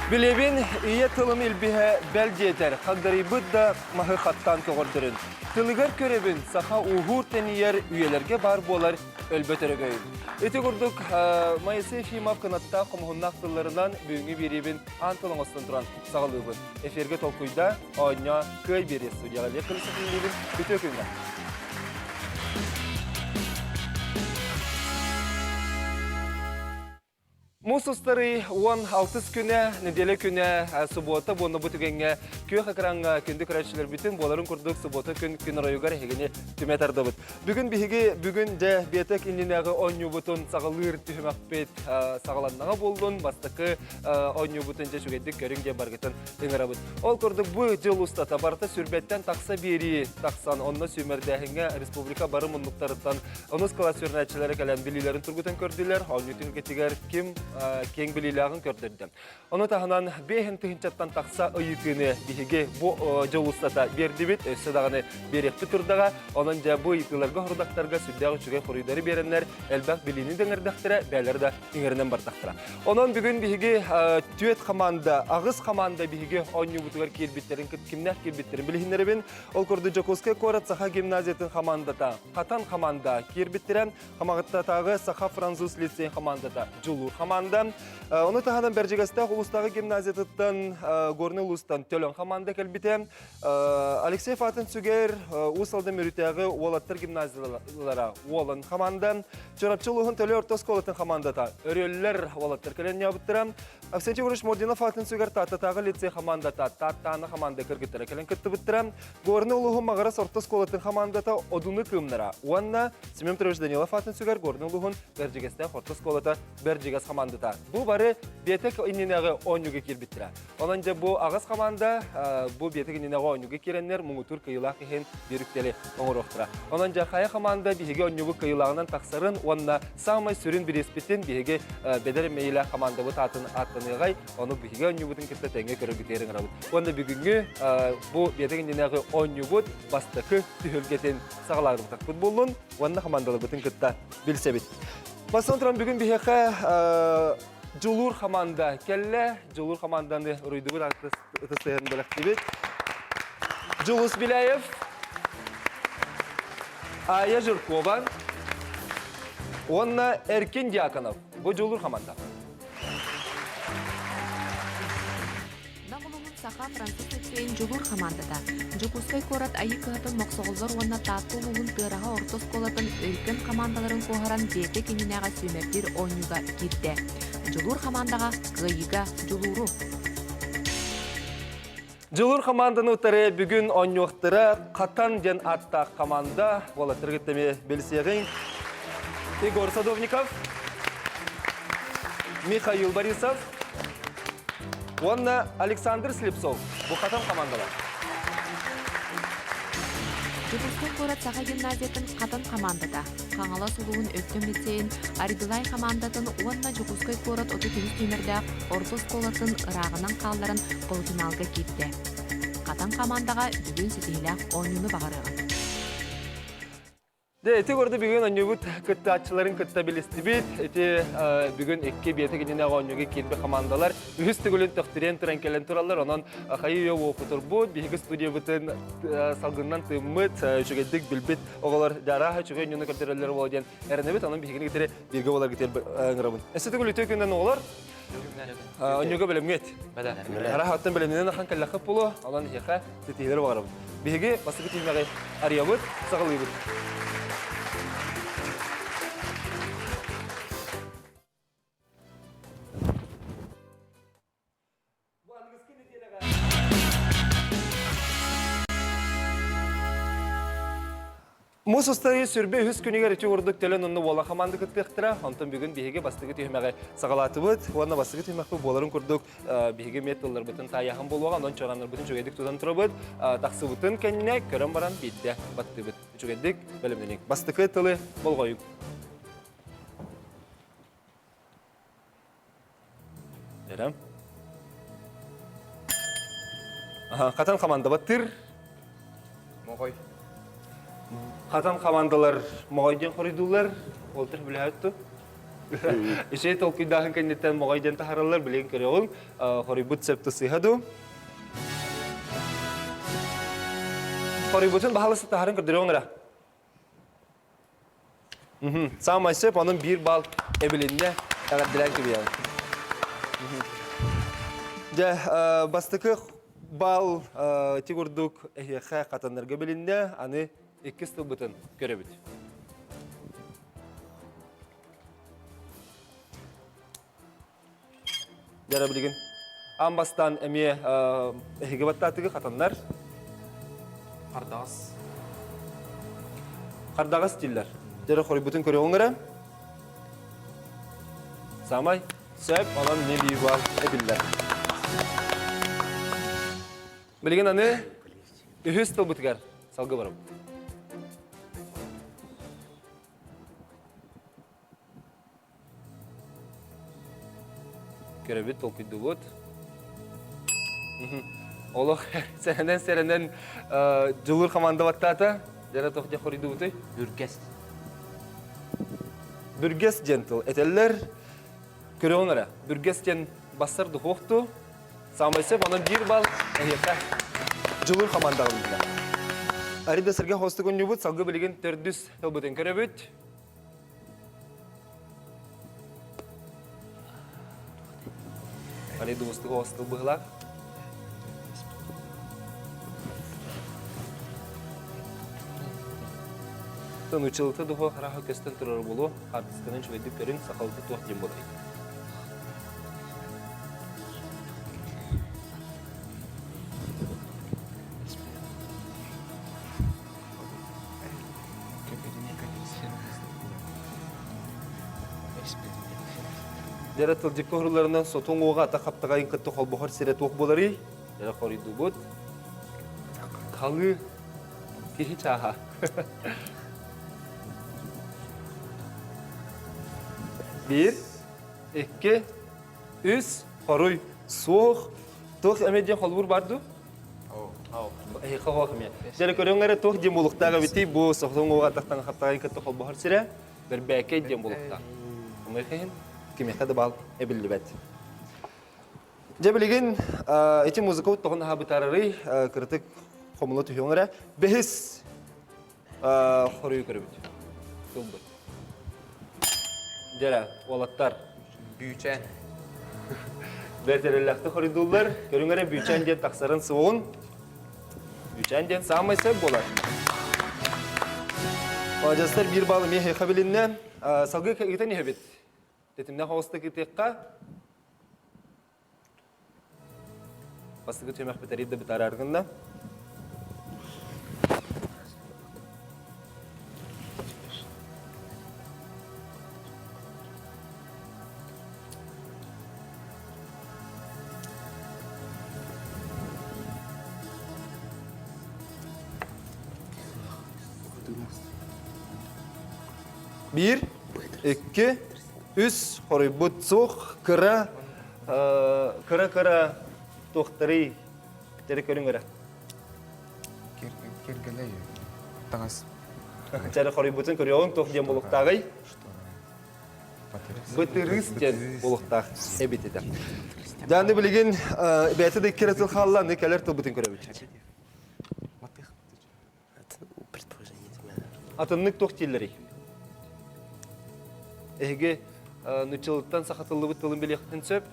Билэбин ийэ тылым илбиһэ бэл диэтэр, хагдарыйбыт да маһы хаттаан көҕөрдөрүн. Тылыгар көрөбүн саха ууһуур тэнийэр үйэлэргэ баар буолар өлбөт өрөгөйүн. Ити курдук Моисей Ефимов кынаттаах хомуһуннаах тылларынан бүгүҥҥү биэриибин аан тыл оҥостон туран саҕалыыбын. Эфиргэ толкуйда, оонньоо, кыай биэриэ студияҕа Лев Колесов Үтүө күҥҥэ! Муус устарый 16 күнэ, неделя күнэ, субуота буонна бу түгэҥҥэ күөх экраҥҥа күндү көрөөччүлэрбитин буоларын курдук субуота күн күн оройугар эһигини түмэ тардабыт. Бүгүн биһиги бүгүн дьэ биэтэк иннинээҕи оонньуубутун саҕалыыр түһүмэхпит саҕаланнаҕа буоллун, бастакы оонньуубутун дьэ үчүгэйдик көрүҥ диэн баргытын ыҥырабыт. Ол курдук бу дьыл устата барыта сүрбэттэн тахса биэрии тахсан, онно сүүмэрдээһиҥҥэ республика бары муннуктарыттан Онус кылаас үөрэнээччилэрэ кэлэн билиилэрин тургутан көрдүлэр, оонньуу түһүлгэтигэр ким киэҥ билиилээҕин көрдөрдө. Ону таһынан биэһин тыһыынчаттан тахса ыйытыыны биһиги бу дьыл устата биэрдибит, өссө даҕаны биэриэхпит турдаҕа. Онон дьэ бу ыйытыыларга хорудахтарга сүрдээх үчүгэй хоруйдары биэрэннэр элбэх билиини да иҥэрдэхтэрэ, бэйэлэрэ да иҥэринэн бардахтара. Онон бүгүн биһиги түөрт команда, аҕыс команда биһиги оонньуубутугар киирбиттэрин, кимнээх киирбиттэрин билиһиннэрэбин. Ол курдук Дьокуускай куорат Саха гимназиятын хамаандата Хатан хамаанда киирбиттэрэ. Хамаҕыттатааҕы Саха-француз лицейин хамаандата Дьулуур хамаанда. Ону таһынан Бэрдьигэстээх улуустааҕы гимназиятыттан Горнай улуустан Төлөн хамаанда кэлбитэ. Алексей Фатын сүгэр Уус Алдан Мүрүтээҕи уолаттар гимназиялара Уолан хамаанда. Чурапчы улууһун Төлө орто оскуолатын хамаандата Өрүөллэр уолаттар кэлэн ньообуттара. Авсентий Егорович Мординов аатын сүгэр Тааттатааҕы лицей хамаандата Тааттаана хамаанда кыргыттара кэлэн кыттыбыттара. Горнай улууһун Маҕарас орто оскуолатын хамаандата Одуну кыымнара уонна Семен Петрович Данилов аатын сүгэр Горнай улууһун Бэрдьигэстээх орто оскуолата Бэрдьигэс хамаандата. Бу бары биэтэк иннинээҕи оонньууга киирбиттэрэ. Онон дьэ бу аҕыс хамаанда бу биэтэк иннинээҕи оонньууга киирэннэр муҥутуур кыайыылаах иһин биир үктэли оҥоруохтара. Онон дьэ хайа хамаанда биһиги оонньуубут кыайыылааҕынан тахсарын уонна саамай сүрүн бириэспитин биһиги бэдэр мэйилээх хамаандабыт аатын ааттаныаҕай Ону биһиги оонньуубутун кытта тэҥҥэ көрөргүтүгэр ыҥырабыт. Уонна бүгүҥҥү бу биэтэк иннинээҕи оонньуубут бастакы түһүлгэтин саҕалаабытахпыт буоллун уонна хамаандаларбытын кытта билсэбит. Бастатан туран бүгүн биһиэхэ Дьулуур хамаанда кэллэ. Дьулуур хамаанданы уруйдубут ытыс тыаһын бэлэхтибит. Дьулус Беляев, Ая Жиркова уонна Эркин Дьяконов. Бу Дьулуур хамаанда. Нам улууһун Саха француз лицейин Дьулуур хамаандата Дьокуускай куорат Айыы кыһатын Мохсоҕоллор уонна Таатта улууһун Тыараһа орто оскуолатын Өркөн хамаандаларын куоһаран бэйэтэ кининээҕи сүүмэрдиир оонньууга киирдэ. Дьулуур хамаандаҕа кыайыыга дьулууру! Дьулуур хамаанданы утары бүгүн оонньуохтара Хатан диэн ааттаах хамаанда уолаттары кытта эмиэ билсиэҕиҥ. Егор Садовников, Михаил Борисов уонна Александр Слепцов. Бу Хатан хамаандалар. Дьокуускай куорат Саха гимназиятын Хатан хамаандата Хаҥалас улууһун Өктөм лицейин Аргылай хамаандатын уонна Дьокуускай куорат 33 нүөмэрдээх орто оскуолатын ырааҕынан хаалларан полуфиналга киирдэ. Хатан хамаандаҕа бүгүн ситиһиилээх оонньууну баҕарыаҕын. Дьэ, ити курдук бүгүн оонньуубут кыттааччыларын кытта билистибит. Ити бүгүн икки биэтэк иннинэ оонньууга киирбит хамаандалар үһүс төгүлүн төхтүрүйэн туран кэлэн тураллар. Онон хайыы үйэ уопутурбут, биһиги студиябытын салгынынан тыыммыт, үчүгэйдик билбит оҕолор дьарааһа үчүгэй оонньууну көрдөрөллөр буолуо диэн эрэнэбит. Онон биһигини кытары бииргэ буоларгыт ыҥырабын. Өссө төгүл үтүө күнүнэн оҕолор. Оонньууга бэлэмҥит. Араһаттан бэлэмнэнэн ахан кэллэххит буолуо. Онон эһиэхэ ситиһиилэри баҕарабын. Биһиги бастакы түһүмэҕи арыйабыт, саҕалыыбыт. Муус устайы сүрбэ үһүс күнүгэр ити курдук төлөн онно уола хамаанда кыттыахтара. Онтон бүгүн биһиги бастакы түһүмэҕи саҕалаатыбыт. Уонна бастакы түһүмэхпит буоларын курдук биһиги эмиэ тылларбытын таайаһан буолуоҕа, онон чораннарбытын үчүгэйдик тутан турабыт. Тахсыбытын кэннэ көрөн баран биирдэ баттыыбыт. Үчүгэйдик бэлэмнэниҥ. Бастакы тылы болҕойуҥ. Эрэ. Хатан командабат тыр. Моҕой. Хатан командалар моҕой диэн хоруйдууллар. Ол тыр билэһэтту. Үчүгэй толкуйдааһын кэнниттэн моҕой диэн таһаараллар, билигин көрөҕүҥ, хоруйбут сөп тусыһа дуу? Хоруйбутун баһалыста таһарын көрдөрүөҥ эрэ. Саамай сөп, онон биир балл эбилиннэ. Эҕэрдэлээн кэбиһэҕин. Дьэ, бастакы балл ити курдук эһиэхэ хатаннарга билиннэ. Аны иккис тылбытын көрөбүт. Дьара билигин аан бастаан эмиэ эһиги баттаатыгы хатаннар. Хардаҕас. Хардаҕас дииллэр. Дьара хорйбутун көрөҕүҥ эрэ. Самай сөп, онон не баар эбиллэр. Билигин аны үһүс тылбытыгар салгы барабыт. Көрөбүт, толкуйдуубут. Олох сэрэнэн-сэрэнэн дьулуур хамаанда баттаата. Дьара туох дьэ хоруйдубутуй? Бүргэс. Бүргэс диэн тыл этэллэр. Көрөҕүн эрэ. Бүргэс диэн бассар духуохту. Саамай сөп, онон биир балл эһиэхэ дьулуур хамаандаҕа билиннэ. Арида сэргэ хостук унньубут, салгы билигин төрдүс тылбытын көрөбүт. Арида устук остыл быһылаах. Тон училыта духо хараха көстөн турар болу, хартысканын үчүгэйдик көрүҥ, сахалыты туох диэн болай. Дьэрэ тылдьыкка уһурларынан сотуҥ уоҕа ата хаптаҕайын кытта холбоһор сирэ туох буоларый? Дьэрэ хоруйдуубут. Халыы киһи чааһа. Биир, икки, үс, хоруй суох. Туох эмэ диэн холбуур бар дуу? Эһиэхэ хоох эмиэ. Дьэрэ көрүҥ эрэ туох диэн буолуохтаах эбитий бу сохтон уоҕа атахтан хаптаҕайын кытта холбоһор сирэ бэрбээкэй диэн буолуохтаах. Хомойуох иһин кимиэхэ да баал эбиллибэт. Дьэ билигин ити музыка тоҕун аһа бытаарарый кырытык хомула түһүөҥ эрэ. Бэһис хоруйу көрөбүт. Тылбыт. Дьэрэ, уолаттар. Бүүчээн. Бэрт эрэллээхтик хоруйдууллар. Көрүҥ эрэ бүүчээн диэн тахсарын суоҕун. Бүүчээн диэн саамай сөп буолар. Маладьыастар биир балл эмиэ эһиэхэ билиннэ. Салгыы ыытан иһэбит. Тэтимнээх оҕустук ыытыахха. Бастакы түһүмэхпит эрий да бытаарар гынна. Биир, икки, үс хоруйбут суох, кыра кыра-кыра туохтарый тэри көрүҥ эрэ. Киргэлэй таҥас. Чары хоруйбутун көрүөҕүҥ туох диэн буолуохтааҕый? Бытырыыс диэн буолуохтаах эбит этэ. Дьааны билигин бэйэтэ да икки тыл хаалла, аны кэлэр тылбытын көрөбүт. Атыннык туох дииллэрий? Эһиги нуччалыттан сахатыллыбыт тылын билиэххитин сөп.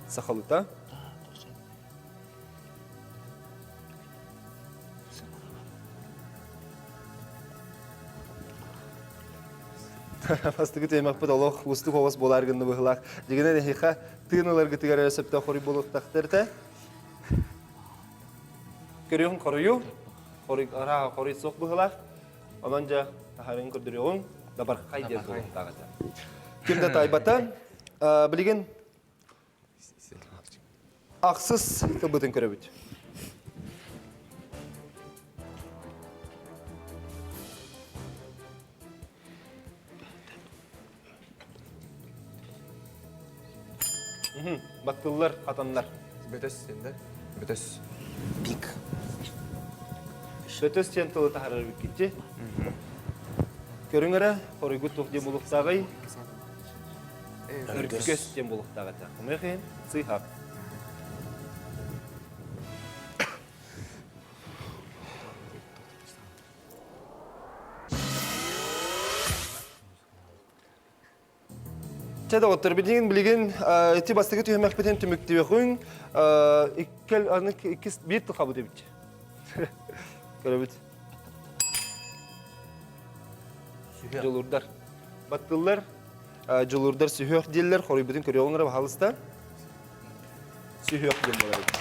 Сахалыта. Бастакы тиэмэхпит олох уустук оҕус буолаар гынна быһылаах. Дьигинэн эһиэхэ тыын ыларгытыгар эрэ сөптөөх хоруй буолуохтаахтар этэ. Көрүөҕүҥ хоруйу, хоруй арааһа хоруй суох быһыылаах. Онон дьэ таһарын көрдөрүөҕүҥ, дабархай диэн буолуохтаах этэ. Ким да таайбата. Билигин ахсыс тылбытын көрөбүт. Баттыллар, хатаннар. Бөтөс диэн да? Бөтөс. Пик. Бөтөс диэн тылы таһаарар эбиккитти. Көрүҥ эрэ, хоруйгут туох диэн булуохтааҕый? Өргөс диэн буолуохтаах этэ. Хомойуох иһин, сыыһа. Чэ, доҕоттор, билигин билигин ити бастакы түһүмэхпитин түмүктүөхүҥ. Иккэл аны иккис биир тыл хабыт эбит. Көрөбүт. Дьулурдар. Баттыллар, дьулурдар сүһүөх дииллэр, хоруйбутун көрүөҕүҥ эрэ баһаалыста. Сүһүөх диэн буолар эбит.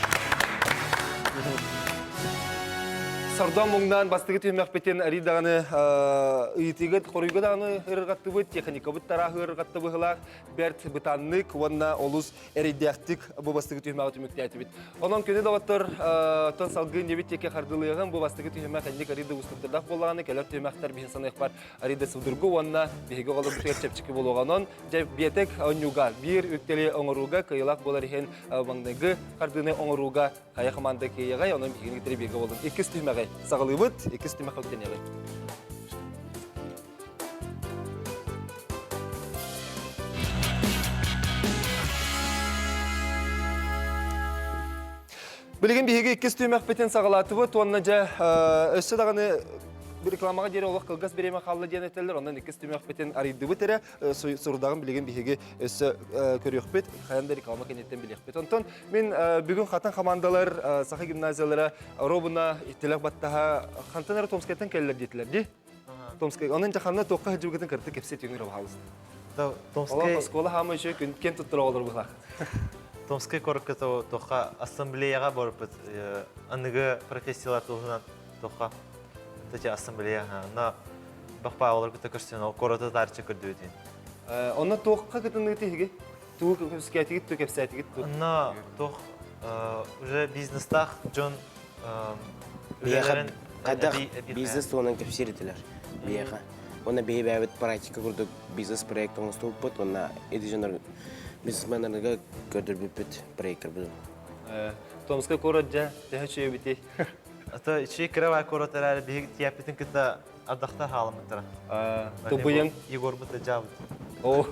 Сордоон муҥнаан бастакы түһүмэхпитин арый даҕаны ыйытыыга хоруйга даҕаны ырырҕаттыбыт, техникабыт тарааһы ырырҕатта быһылаах, бэрт бытаннык уонна олус эрэйдээхтик бу бастакы түһүмэҕи түмүктээтибит. Онон күнү доҕоттор, оттон салгыы иннибит диэки хардылыаҕым. Бу бастакы түһүмэх инник арый да уустуктардаах буоллаҕына, кэлэр түһүмэхтэр биһин саныахпар арый да судургу уонна биһиги оҕолорбутугар чэпчэки буолуоҕа. Онон дьэ биэтэк оонньууга биир үктэли оҥорууга кыайыылаах буолар иһин маҥнайгы хардыыны оҥорууга хайа команда кыайыаҕай, онон биһигини кытары бииргэ буолун. Иккис түһүмэҕи саҕалыыбыт, иккис түһүмэххэ үктэниэҕи. Билигин биһиги иккис түһүмэхпитин саҕалаатыбыт уонна дьэ өссө даҕаны рекламаҕа диэри олох кылгас бириэмэ хаалла диэн этэллэр. Онон иккис түһүмэхпитин арыйдыбыт эрэ сурудаҕын билигин биһиги өссө көрүөхпүт, хайан да реклама кэнниттэн билиэхпит. Онтон мин бүгүн хатан хамаандалар Саха гимназиялара робуна тилэх баттаһа хантан эрэ Томскайтан кэллэр диэтилэр дии. Томскай. Онон дьаханна туохха сылдьыбыкытын кырты кэпсэ түҥүр баһаалыста. Томскай оскуола хаама үчүгэй күн киэн туттар оҕолор быһалаах. Томскай куоракка туохха ассамблеяҕа барбыт аныгы профессиялар туһунан туохха эти ассамблея но бахпа олор кытта көрсөн ол куораты таарча көрдүбүтүн. Онно туохха кытынныгыт иһиги? Тугу көмүскээтигит, ту кэпсээтигит ту? Онно туох уже бизнестаах дьон үлэлэрин Хайдах бизнес туһунан кэпсиир этилэр биһиэхэ. Уонна биһи бэйэбит практика курдук бизнес-проект оҥостубуппут уонна ити дьоннор бизнесменнарга көрдөрбүппүт проекторбытын. Томскай куорат дьэ төһө үчүгэйбитий? Ата үчүгэй кыра куорат эрээри биһиги тиийэппитин кытта ардахтар хаалыммыттара. Тубуйан Егорбут да дьаабыт. Оо,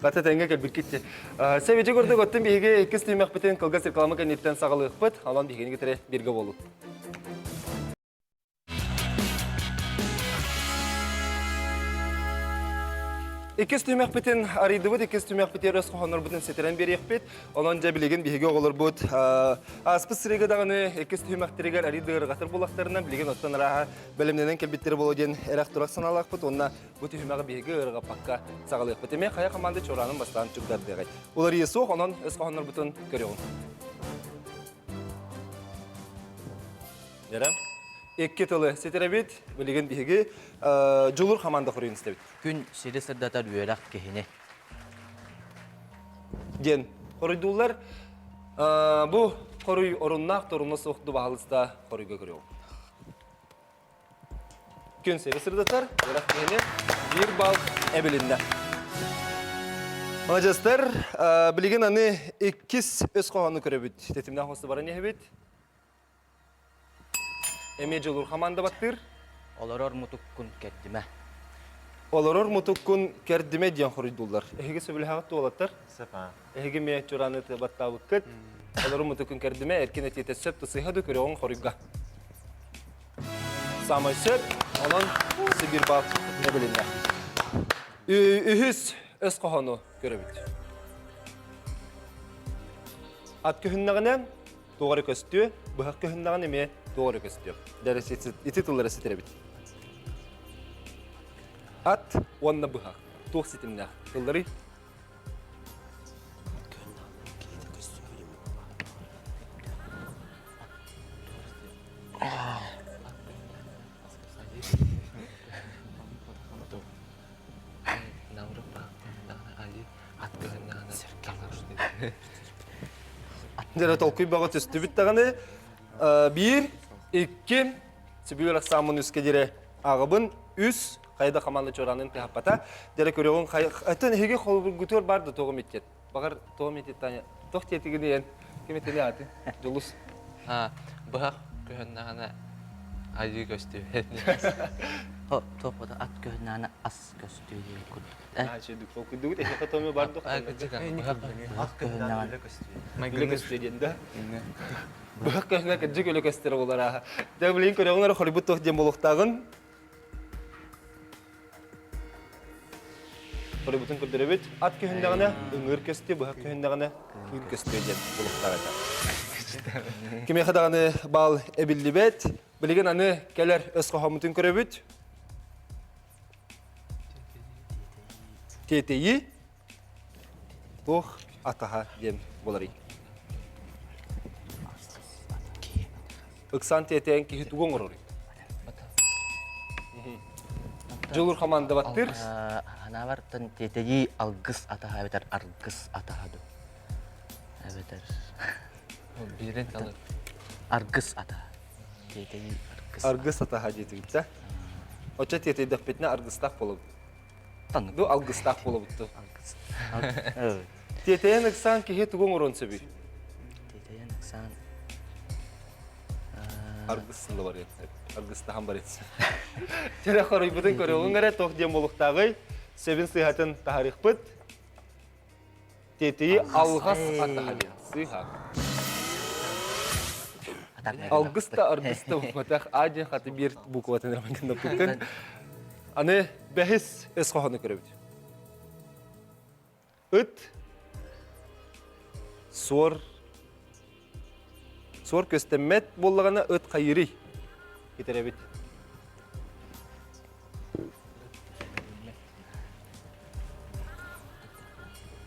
хата тэҥҥэ кэлбиккит дии. Сэбичи курдук оттон биһиги иккис түһүмэхпитин кылгас реклама кэнниттэн саҕалыахпыт. Онон биһигини кытары бииргэ буолун. Иккис түһүмэхпитин арыйдыбыт, иккис түһүмэхпитигэр өс хоһооннорбутун ситэрэн биэриэхпит. Онон дьэ билигин биһиги оҕолорбут ааспыт сырыыга даҕаны иккис түһүмэхтэригэр арыйды ыарырҕатар буоллахтарына, билигин оттон арааһа бэлэмнэнэн кэлбиттэрэ буолуо диэн эрэх-турах санаалаахпыт уонна бу түһүмэҕи биһиги ыарырҕаппакка саҕалыахпыт. Эмиэ хайа команда чуораанын бастаан чугдардыаҕай. Уларыйыы суох, онон өс хоһооннорбутун көрүөҕүҥ. Дьэрэ. Икки тылы ситирэбит. Билигин биһиги Дьулур команда хоруйун истэбит. Күн сири сырдатар үөрэх киһини. Диэн хоруйдууллар. Бу хоруй оруннаах торуна суох дубаһалыста хоруйга көрүөҕүм. Күн сири сырдатар, үөрэх киһини биир балл эбилиннэ. Маладьыастар, билигин аны иккис өс хоһоону көрөбүт. Тэтимнээх хосто баран иһэбит. Эмиэ дьулуур хамаанда баттыыр. Олорор мутуккун кэрдимэ. Олорор мутуккун кэрдимэ диэн хоруйдууллар. Эһиги сөбүлэһэҕит уолаттар? Сөп аа. Эһиги эмиэ чурааны баттаабыккыт. Олорор мутуккун кэрдимэ, эркин этиэтэ сөп тусыһа да көрөҕүҥ хоруйга. Самай сөп, онон Сибир бал эбилиннэ. Үһүс өс хоһоону көрөбүт. Ат көһүннэҕинэ туох эрэ көстүө, быһах көһүннэҕинэ эмиэ туох эрэ көстүө. Ити тыллары ситирэбит. Ат уонна быһах туох ситимнээх тылларый? Дьэ, толкуй бөҕө түстүбүт даҕаны. Биир, икки, Сибиир Оксаммын үскэ диэри ааҕабын. Үс, хайда команда чуораанын тыһаппата. Дьэ, көрүөҕүҥ, оттон эһиги холобургутугар баар да туоҕум итиэт. Баҕар тоҕо ити Таня туох диэтигин ийэн ким этини ааты Дьулус Быһах көһөннөҕүнэ Айыы көстүү. Туох ат көһүнээнэ ас көстүү диэн курдук. Чөдүк толкуйдугут эһиэхэ томи бардық. Ат көһүнэҕин Үлэ көстүү диэн да. Быһах көһүнэ кырдьык үлэ көстөр оҕолор ааһа. Дьэ билигин көрөҕүн эрэ хорйбут туох диэн буолуохтааҕын. Хорйбутун көрдөрөбүт. Ат көһүннэҕинэ ыҥыыр көстүө, быһах көһүннэҕинэ кыын көстүө диэн буолуохтаах этэ. Кимиэхэ даҕаны баал эбиллибэт. Билигин аны кэлэр өс хоһооммутун көрөбүт. Тиэтэйи туох атаһа диэн буоларый? Ыксаан тиэтэйэн киһи тугу оҥороруй? Дьулур хамаандабаттыыр. Анаабар тиэтэйии алгыс атаһа эбэтэр аргыс атаһа дуу? Эбэтэр Биирин талыр. Аргыс атаһа. Тиэтэйии аргыс. Аргыс атаһа диэтигит да? Оччо тиэтэйдэхпитинэ аргыстаах буолабыт. Ду алгыстаах буолабыт дуу? Алгыс. Тиэтэйэн ыксаан киһи тугу оҥоруон сөбүй? Тиэтэйэн ыксаан Аргыс сылла барыан сөп. Аргыстаһан барыан сөп. Чэрэ хоруйбутун көрүөҕүҥ эрэ туох диэн буолуохтааҕый? Сөбүн сыыһатын таһарыахпыт. Тиэтийи алҕас атаһа диэн сыыһа. Алгыс да аргыс да буолбатах А диэн хаты биир букватын эрэ гыннаппыккын. Аны бэһис өс хоһоону көрөбүт. Ыт суор суор көстөммөт буоллаҕына ыт хайыырый? Итэрэбит.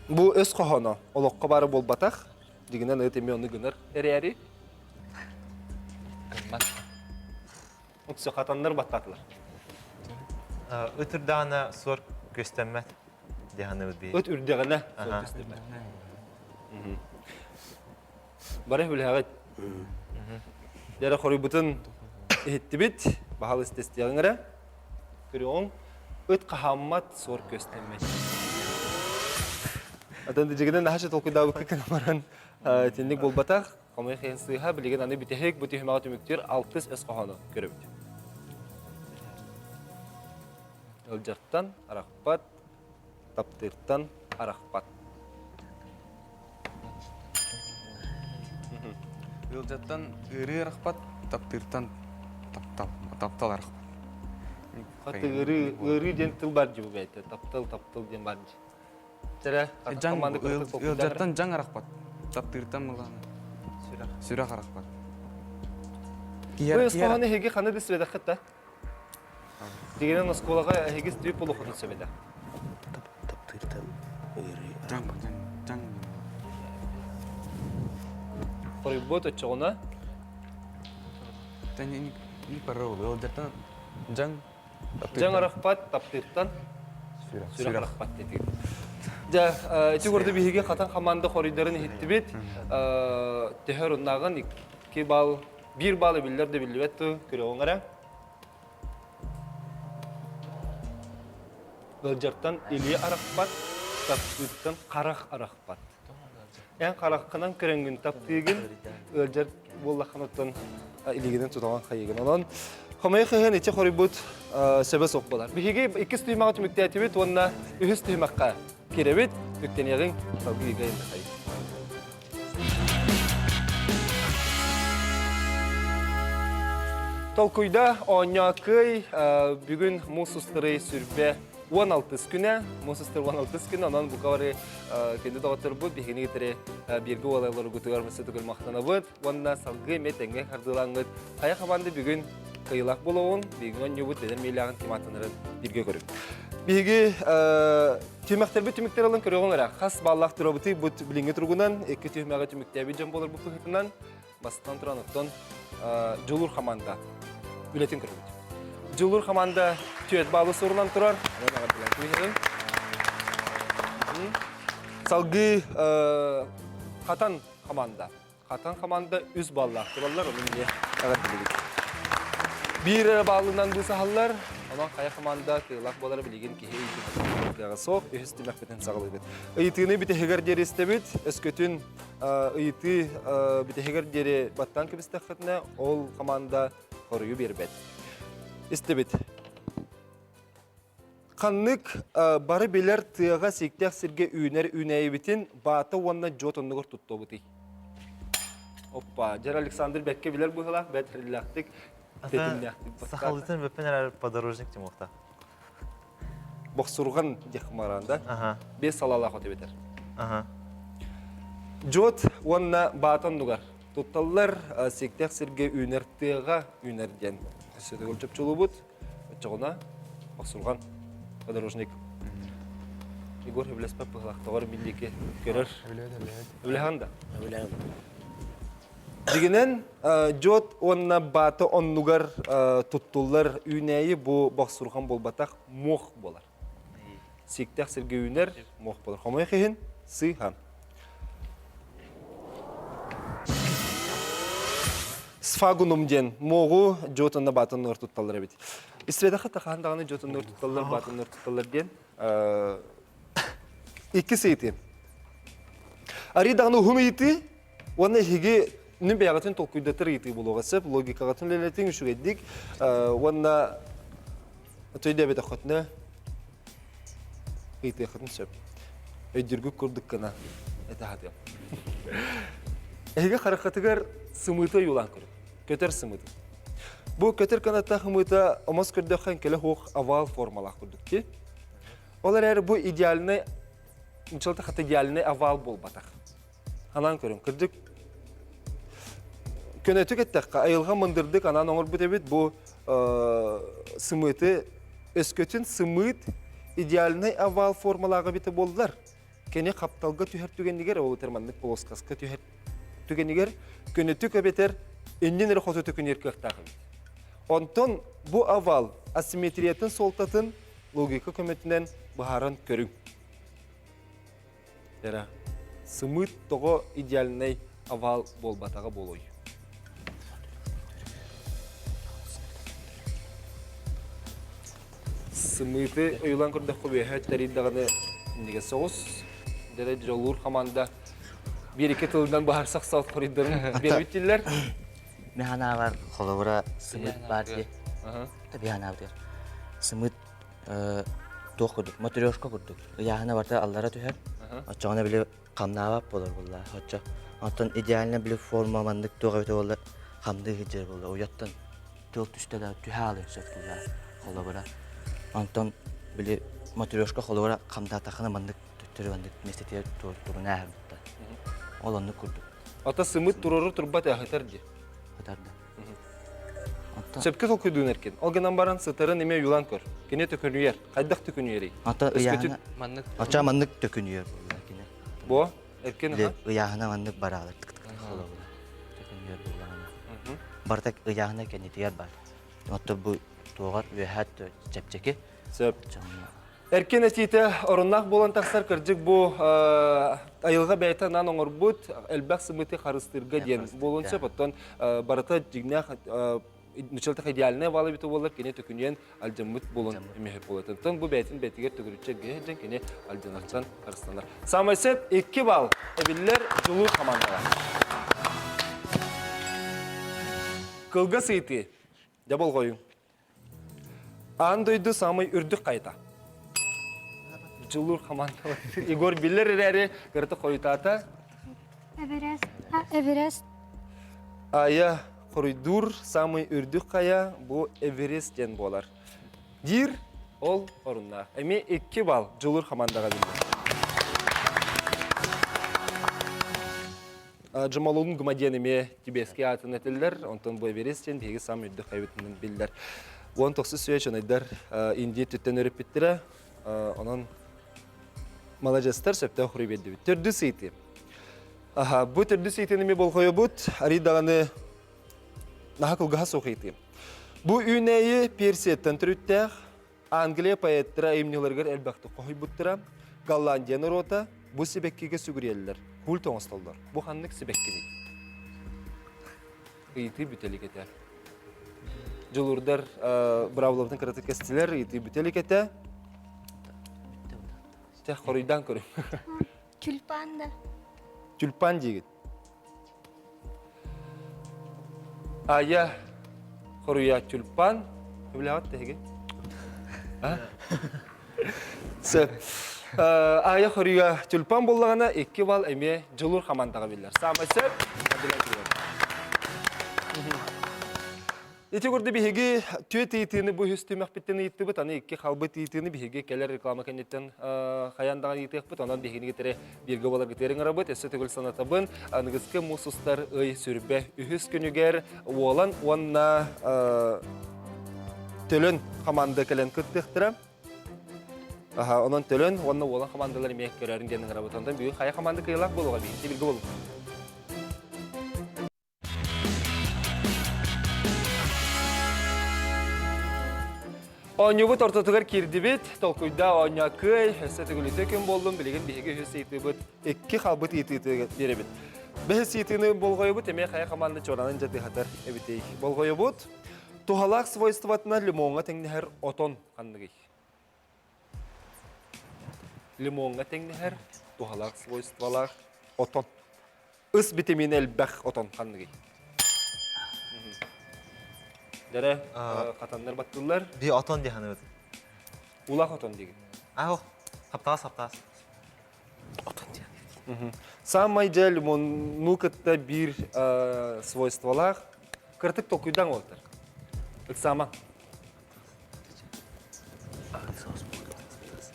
Бу өс хоһооно олоххо бары буолбатах. Дьиҥинэн ыт эмиэ ону гынар эрээри. Гыммат. Уксу хатаннар баттаатылар. Ыт үрдэҕинэ суор күөстэммэт диэханыбыт бии. Ыт үрдэҕинэ суор күөстэммэт. Бары үлэҕит. Дьэрэ хоруйбутун иһиттибит. Баһал истестиэҕиҥ эрэ. Көрүөҕүҥ. Ыт хаһааммат, суор күөстэммэт. Атын дьигинэн наһаа толкуйдаабыкка гынан баран итинник буолбатах. Хомойуох иһин сыыһа, билигин аны бүтэһик бу түһүмэҕи түмүктүүр алтыс өс хоһоону көрөбүт. Ылдьартан арахпат, таптыыртан арахпат. Ыалдьаттан ыарыы арахпат, таптыыртан таптал, таптал арахпат. Хаты ыарыы, ыарыы диэн тыл бар дии бу бэйэтэ. Таптал, таптал диэн бар дии. Чэрэ, Дьаҥ, ыалдьаттан дьаҥ арахпат, таптыыртан мылаана. Сүрэх. Сүрэх арахпат. Бу өс эһиги ханы да сүрэдэххит да? Дигинэн оскуолаҕа эһиги стрип буолуоххутун сөп этэ. Таптыыртан ыарыы. Дьаҥ, дьаҥ, дьаҥ. Хоруйбут оччоҕуна? Та не, не пароль. Ыалдьаттан дьаҥ Дьаҥ арахпат, таптыыртан сүрэх арахпат диэтигит. Дьэ, ити курдук биһиги хатан хамаанда хоруйдарын иһиттибит. Төһө оруннааҕын икки балл, биир балл биллэр да биллибэт ту көрөҕүҥ эрэ. Ыалдьартан илии арахпат, таптыыртан харах арахпат. Эн хараххынан көрөҥҥүн таптыыгын, ыалдьар буоллаххына оттон илиигинэн тутаҕын хайыгын. Онон хомойуох иһин ити хоруйбут сөбө суох буолар. Биһиги иккис түһүмэҕи түмүктээтибит уонна үһүс түһүмэххэ киирэбит. Үктэниэҕиҥ, салгыы ыга Толкуйда оонньоо кыай бүгүн муус устары сүрбэ 16 күнэ, муус устар 16 күнэ, онон бука бары күндү доҕотторбут биһигини кытары бииргэ уолаларгытыгар мөссө махтанабыт уонна салгыы эмиэ тэҥҥэ хардыылаҥҥыт хайа хамаанда бүгүн кыайыылаах буолуоҕун биһиги оонньуубут бэдэр миилээҕин ким аттанарын бииргэ көрүҥ. Биһиги түмэхтэрбит түмүктэр ылан көрүөҕүҥ эрэ. Хас бааллаах туруобутуй бут билиҥҥи туругунан икки түһүмэҕи түмүктээбит дьон буоларбыт быһыытынан бастатан туран оттон Дьулуур хамаанда үлэтин көрөбүт. Дьулуур хамаанда түөрт баалы сурунан турар. Салгыы Хатан хамаанда Хатан хамаанда үс баллаах тураллар, ону эмиэ эҕэрдэлиибит. Биир эрэ баалынан быысаһаллар, онон хайа хамаанда кыылаах буолара билигин киһи ыйытыыта кыаҕа суох, үһүс түмэхпитин саҕалыыбыт. Ыйытыыны бүтэһигэр диэри истэбит, өскөтүн ыйытыы бүтэһигэр диэри баттаан кэбистэххитинэ, ол хамаанда хоруйу биэрбэт. Истибит. Ханнык бары билэр тыаҕа сииктээх сиргэ үүнэр үүнээйибитин баата уонна дьуот оннугар туттуобутуй? Оппа, дьэр Александр бэккэ билэр быһыылаах, бэрт эрэллээхтик, тэтимнээхтик бастаата. Сахалыытын бөппүн эрэр подорожник тимуохта. Бохсурҕан диэх мараан да? Аха. Бес салаалаах от эбэтэр. Аха. Дьуот уонна баата оннугар тутталлар сииктээх сиргэ үүнэр тыаҕа үүнэр диэн өссө төгүл чопчулуубут. Оччоҕуна Бохсурҕан подорожник Егор сөбүлэспэт быһылаах тоҕор биллики көрөр. Өбүлэһэн да? Өбүлэһэн. Дьигинэн дьуот уонна баата оннугар туттуллар үүнээйи бу бохсурҕан буолбатах муох буолар. Сииктээх сиргэ үүнэр муох буолар. Хомойуох иһин сыыһа. Сфагунум диэн муоҕу дьуот уонна баата оннугар тутталлар эбит. Истибэтэххэ тахаан даҕаны дьуот оннугар тутталлар, баата оннугар тутталлар диэн. Иккис ыйытыы. Арый даҕаны уһун ыйытыы уонна эһиги нүн бэйэҕитин толкуйдатар ыйытыы буолуоҕа сөп, логикаҕытын үлэлэтиҥ үчүгэйдик уонна өйдөөбөтөххүтүнэ ыйытыаххытын сөп. Өйдүүргүт курдук гына этэ сатыам. Эһиги хараххытыгар сымыыты ойуулаан көрүҥ. Көтөр сымыыты. Бу көтөр кынаттаах ымыыта омос көрдөххө эҥкилэ суох овал формалаах курдук дии. Ол эрээри бу идеальный, нуччалата хата идеальный овал буолбатах. Анаан көрүҥ, кырдьык көнөтүк эттэххэ, айылҕа мындырдык анаан оҥорбут эбит бу сымыыты өскөтүн сымыыт идеальный овал формалаах эбитэ буоллар, кини хапталга түһэр түгэнигэр, ол этэр маннык плоскоска түһэр түгэнигэр көнөтүк эбэтэр иннин эрэ хоту төкүнүөр кыахтаах эбит. Онтон бу овал асимметриятын суолтатын логика көмөтүнэн быһааран көрүҥ. Эрэ сымыыт тоҕо идеальнай овал буолбатаҕа буолуой? Сымыыты ойуулаан көрдөххө үөһэ тэрий даҕаны иннигэ соҕус. Дэрэ дьолуур хамаанда биир-икки тылынан быһаарсах сал хоруйдарын биэрбит дииллэр. Мин санаабар холобура сымыыт баар дии. Таби санаабытыгар сымыыт туох курдук матрешка курдук ыйааһына барыта аллара түһэр. Оччоҕуна били хамнаабат буолар буолла. Оччо оттон идеально били форма маннык туох эбитэ буоллар хамныы сылдьар буолла. Уйаттан тыл түстэ да түһэ аалыан сөп буолла холобура. Онтон били матрешка холобура хамдаатаххына маннык төттөрү маннык миэстэтигэр туруна ааһар бутта. Ол оннук курдук. Ата сымыт турору турбат аһытар дии. Хытар да. Оттон Сөпкө толкуйдуун эркин. Ол гынан баран сытарын эмиэ уйулаан көр. Кини төкүнүйэр. Хайдах төкүнүйэрий? Ата Өскөтүн ыйааһына Маннык Оча маннык төкүнүйэр буолла кини. Бу эркин Или ыйааһына маннык бараалар тык-тык холобура. Төкүнүйэр буоллаҕына. Барыта ыйааһына кэннитигэр бар. Оттон бу туоҕар үөһээ чэпчэки. Сөп. Эркин этиитэ оруннаах буолан тахсар кырдьык бу айылҕа бэйэтэ анаан оҥорбут элбэх сымыыты харыстыырга диэн буолуон сөп. Оттон барыта дьиҥнээх нуччалатах идеальная баала эбитэ буоллар кини төкүнүйэн алдьаммыт буолан эмиһэ буолар. Оттон бу бэйэтин бэйэтигэр төгүрүччү эргийэ сылдьан кини алдьанартан харыстанар. Саамай сөп 2 балл эбиллэр Дьулуур хамаандаҕа. Кылгас ыйытыы. Дьэ болҕойуҥ. Аан дойду саамай үрдүк хайата. Дьулуур хамаандалар. Егор биллэр эрээри кырата хойутаата. Эверест. Эверест. Ая хоруйдуур саамай үрдүк хайа бу Эверест диэн буолар. Диир ол оруннаах. Эмиэ 2 балл Дьулуур хамаандаҕа биллэр. Джамалунгма диэн эмиэ тибетский аатын этиллэр, онтон бу Эверест диэн биһиги саамай үрдүк хайабытынан биллэр. 19 үйэ чонайдар Индия өттүттэн өрүппүттэрэ, онон маладьыастар сөптөөх хоруй биэрдибит. Төрдүс ыйытыы. Аха, бу төрдүс ыйытыыны эмиэ болҕойобут, арый даҕаны наһаа кылгаһа суох ыйытыы. Бу үүнээйи Персияттан төрүттээх, Англия поэттара айымньыларыгар элбэхтик хоһуйбуттара. Голландия норуота бу сибэккигэ сүгүрүйэллэр, культ оҥостоллор. Бу ханнык сибэккиний? Ыйытыы бүтэлик этэ. Дьулуурдар быраабылабытын кыратык кэстилэр, ыйытыы бүтэлик этэ. Чэ, хоруйдаан көрүҥ. Тюльпан да. Тюльпан диигит. Ая, Хоруйа тюльпан. Сөбүлээҕит тэһиги? Сөп. Аайа хоруйа тюльпан буоллаҕына, икки балл эмиэ Дьулуур хамаандаҕа биллэр. Саамай сөп. Ити курдук биһиги түөт ыйытыыны бу үһүс түмэхпиттэн ыйыттыбыт, аны икки халбыт ыйытыыны биһиги кэлэр реклама кэнниттэн хайаан даҕаны ыйытыахпыт, онон биһигини кытары бииргэ буоларгытыгар ыҥырабыт. Өссө төгүл санатабын, аныгыскы муус устар ый сүрбэ үһүс күнүгэр Уолан уонна Төлөн хамаанда кэлэн кыттыахтара. Аха, онон Төлөн уонна Уолан хамаандалар эмиэ көрөөрүн диэн ыҥырабыт. Онтон бүгүн хайа хамаанда кыайыылаах буолуоҕа биһиги бииргэ буолуҥ. Оонньуубут ортотугар киирдибит, толкуйда оонньоо кыай, өссө төгүлүтэ күн буоллун, билигин биһиги үһүс ыйытыыбыт икки халбыт ыйытыытыгар биэрэбит. Бэһис ыйытыыны болҕойобут, эмиэ хайа хамаанда чуоранан дьатыһатар эбитий. Болҕойобут, туһалаах свойствотынан лимоҥҥа тэҥнэһэр отон ханныгый? Лимоҥҥа тэҥнэһэр туһалаах свойстволаах отон. Ыс битэмиинэ элбэх отон ханныгый? Дэрэ хатаннар баттыллар. Би отон дии саныыбыт. Улах отон диигин. Аа, хаптаас хаптаас. Отон диэн. Самай дьэ лимонну кытта биир свойстволаах кыртык толкуйдаан уолаттар. Ыксаама.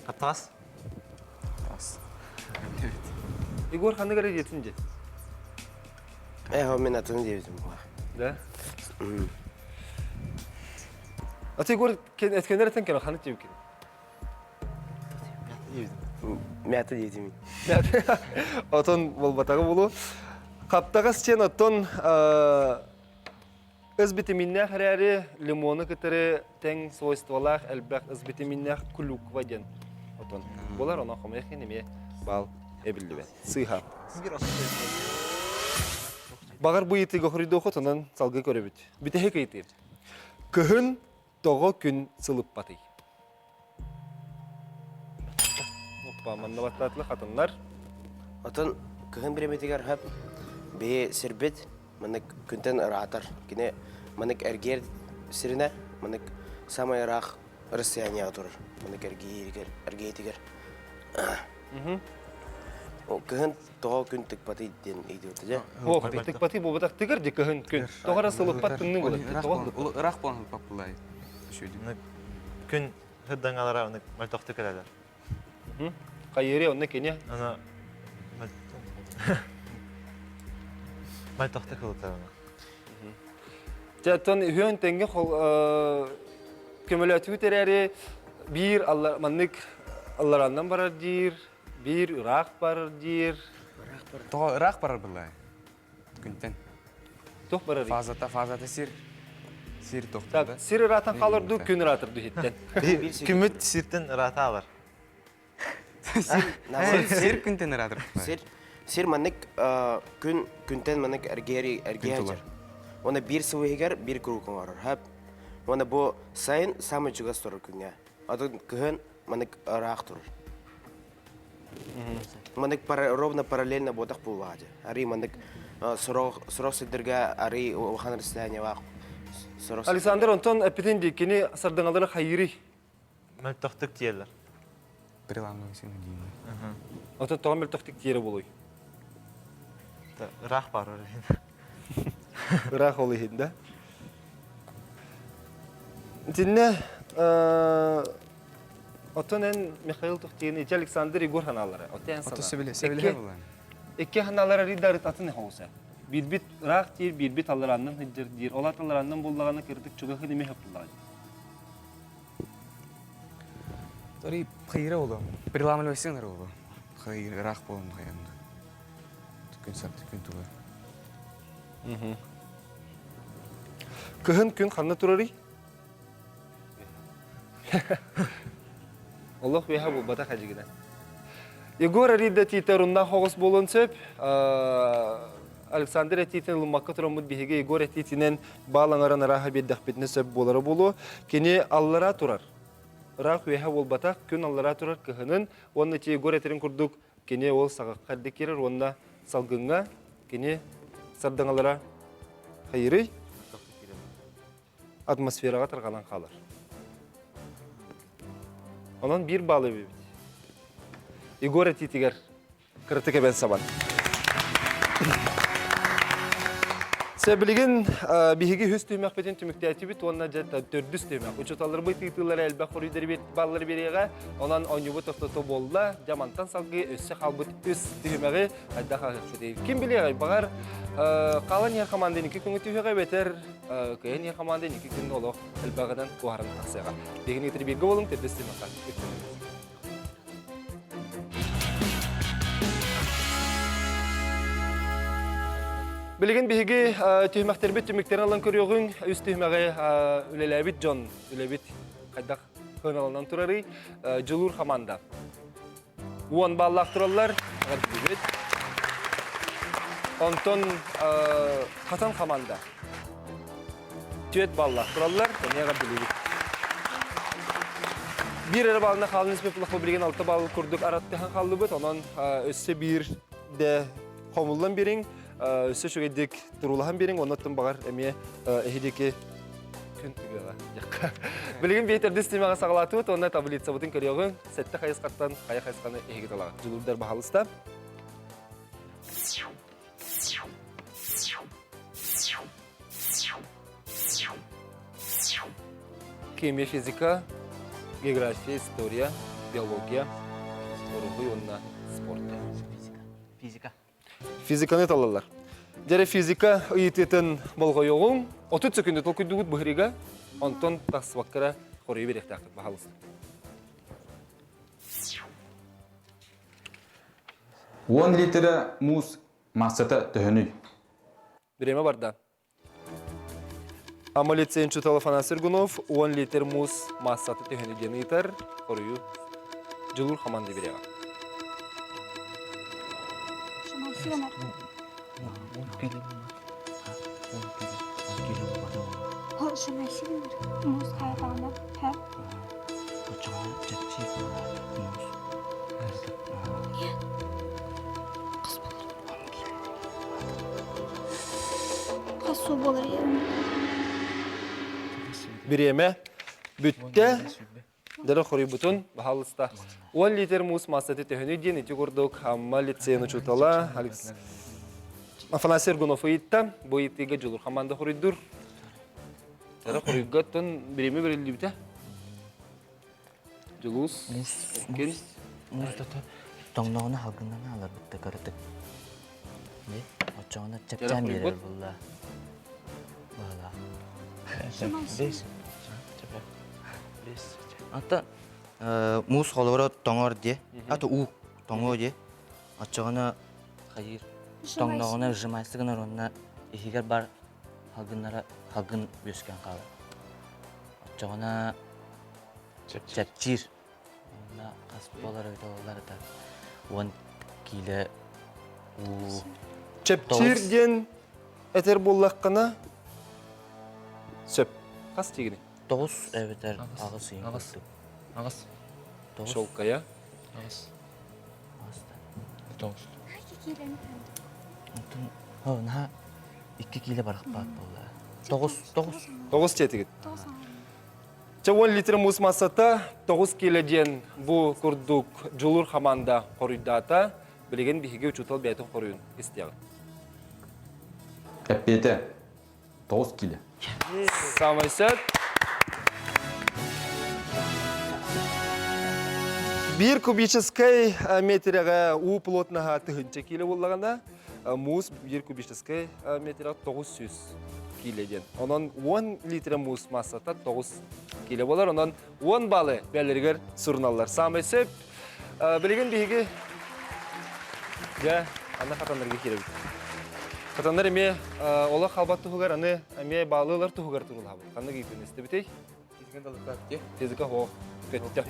Хаптаас. Егор ханнык эрэ диэтин дии. Э, мен атын диэбитим була. Да? А ты Егор эткенер этен кэлэн ханнык диэбиккин? Мята диэтим. Отон болбатаҕы булу. Хаптаҕас чен оттон Ыс битэмииннээх эрээри лимону кытары тэҥ свойстволаах элбэх ыс битэмииннээх клюква диэн отон буолар, онон хомойуох иһин эмиэ баал эбиллибэт. Сыыһа. Баҕар бу ыйытыыга хоруйдуоххут, онон салгыы көрөбүт. Бүтэһик ыйытыы. Кыһын тоҕо күн сылыппатый? Оппа, манна баттаатылар хатыннар. Отон кыһын бириэмэтигэр хөп биһи сирбит маннык күнтэн ыраатар. Кини маннык эргиэр сиринэ маннык самай ыраах расстоянияҕа турар. Маннык эргииригэр, эргиэтигэр. Кыһын тоҕо күн тыкпатый диэн ыйдыбыта дьэ. Ох, тыкпатый буолбатах тыгар ди кыһын күн. Тоҕо эрэ сылыппат тымныы буолар. Тоҕо Ыраах буолан ылпаппылай. Күн хырдаҥалара аны мөлтөхтүк кэлэлэр. Хайыри онно кини. Аны мөлтөхтүк ылытар аны. Дьэ, оттон үһүөн тэҥҥэ көмөлөөтүбүт эрээри биир маннык аллараннан барар диир, биир ыраах барар диир. Тоҕо ыраах барар былай? Күнтэн. Туох барар? Фазата, фазата сир. Сир тохтор Так, сир ыраатан хаалар дуу, күн ыраатар дуу иһиттэн. Күммүт сиртэн ыраатаалар. Сир күнтэн ыраатар. Сир сир маннык күн күнтэн маннык эргиэри эргиэ Уонна биир сыл иһигэр биир круг оҥорор. Хөп. Уонна бу сайын самый чугас турар күҥҥэ. Атын кыһын маннык ыраах турар. Маннык ровно параллельно буотах буоллаҕа дьэ. Арый маннык сорох сорох сирдэргэ арый улахан расстояниелаах сорох Александр, онтон эппитин дии, кини сардаҥалары хайыырый? Мөлтөхтүк тиэллэр. Приламывай сына диин. Ото тоҕо мөлтөхтүк тиэрэ буолуй? Ыраах бар Ыраах ол иһин да. Итиннэ Оттон эн Михаил Тухтиин, ити Александр Егор ханаалара. Оттон эн Ото сөбүлэ, сөбүлэһэ булан. Икки ханаалара арыйдарыт атын хоуса. Биирбит ыраах диир, биирбит алларааннан сылдьар диир. Ол алларааннан буллаҕына кырдык чугаһын эмиэ хөп буллаҕа. Тори хайыра болу. Приламывай сыныр болу. Хайыр ыраах болун хайанды. Күн сап күн туга. Кыһын күн ханна турарый? Олох үөһэ буолбатах эдьигинэн. Егор арыйда тиитэ оруннаах оҕус буолуон сөп. Александр этиитин ылыммакка тураммыт биһиги Егор этиитинэн баал аҥарын арааһа биэрдэхпитинэ сөп буолара буолуо. Кини аллара турар. Ыраах үөһэ буолбатах, күн аллара турар кыһынын уонна ити Егор этэрин курдук кини ол саҕахха эрдэ киирэр уонна салгыҥҥа кини сардаҥалара хайырый? Атмосфераҕа тарҕанан хаалар. Онон биир баалы эбибит. Егор этиитигэр кыратык эбэн сабан. Билигин биһиги үһүс түһүмэхпитин түмүктээтибит уонна дьэ төрдүс түһүмэх. Учууталларбыт ыытыылара элбэх хоруйдары баллары биэриэҕэ. Онон оонньуубут тохтото буолла. Дьэ мантан салгыы өссө хаалбыт үс түһүмэҕи хайдах ааһыахпытый? Ким билиэҕэй, баҕар хаалан иһэр хамаанда инники күҥҥэ түһүөҕэ эбэтэр кыайан иһэр хамаанда инники күн олох элбэҕинэн куоһаран тахсыаҕа. Биһигини кытары бииргэ буолуҥ, төрдүс түһүмэххэ үктэнэбит. Билигин биһиги түһүмэхтэрбит түмүктэрин ылан көрүөҕүҥ. Үс түһүмэҕи үлэлээбит дьон үлэбит хайдах сыаналанан турарый? Дьулуур хамаанда. 10 баллаах тураллар. Эҕэрдэлиибит. Онтон Хатан хамаанда 4 баллаах тураллар. Эмиэ эҕэрдэлиибит. Биир эрэ баллына хаалан испит билигин 6 балл курдук араттыһан хааллыбыт. Онон өссө биир де хомуллан бириҥ, өссө үчүгэйдик туруулаһан бириҥ, оннуттан баҕар эмиэ эһидики күн тыгыаҕа. Билигин биэтердис тимэҕэ саҕалаатыбыт уонна таблицабытын көрүөҕүҥ. Сэттэ хайысхаттан хайа хайысханы эһиги талаҕыт. Дьулуурдар баһалыста. Химия, физика, география, история, биология, уруһуй уонна спорт. Физика. Физиканы талаллар. Дьэрэ физика ыйытыытын болҕойоҕуҥ. 30 секунда толкуйдугут быһырыга, онтон тахсыбаккара хоруйу биэриэхтээххит, баһалыста. 10 литра муус массата төһөнүй? Бириэмэ барда. Амма лицейин учуутала Афанасий Аргунов 10 литр муус маассата төһөнү диэн ыйытар, хоруйу Дьулуур хамаанда бириэҕэ. Муус хайатаҕына, Хас суу буолар Бириэмэ бүттэ. Дөрө хоруйбутун баһалыста. 10 литр муус массаты төһөнүй диэн ити курдук Амма лицейин учуутала Афанасий Аргунов ыйытта. Бу ыйытыыга Дьулур хамаанда хоруйдуур. Дөрө хоруйга бириэмэ бериллибитэ. Дьулус, Эркин. Муус тото тоҥноҕуна халгынан ааларбытта кыратык. Оччоҕуна чэпчээн биэрэр булла. Баала. Бес. Бес. Ата муус холоро тоҥор дии. Ата уу тоҥуо дии. Оччоҕуна хайыр тоҥноҕуна сжимайсы гынар уонна иһигэр бар халгыннара халгын үөскээн хаалар. Оччоҕуна чэпчиир. Уонна хас буолар эбитэ буоллар это 10 киилэ уу Чэпчиир диэн этэр буоллаххына сөп. Хас тигини? 9 эбэтэр 8 ыйын Аҕыс. курдук. Аҕыс. 9. Шелкая. Аҕыс. 9. Онтон оо наһаа 2 киилэ барахпаат буолла. 9 9 9 диэтигит. Чэ 10 литр муус массата 9 киилэ диэн бу курдук дьулуур хамаанда хоруйдаата. Билигин биһиги учуутал бэйэтин хоруйун истиэҕин. Эппиэтэ 9 киилэ. Самый сөп. Биир кубическай метреҕэ уу плотноһа тыһыынча киилэ буоллаҕына, муус биир кубическай метреҕэ 900 киилэ диэн. Онон 10 литр муус массата 9 киилэ буолар. Онон 10 баллы бэлэригэр суруналлар. Самый сөп. Билигин биһиги дьэ аны хатаннарга киирэбит. Хатаннар эмиэ олох халбат туһугар аны эмиэ баалыылар туһугар турулаабыт. Ханнык ыйытыыны истибитий? Физика хоох көттө.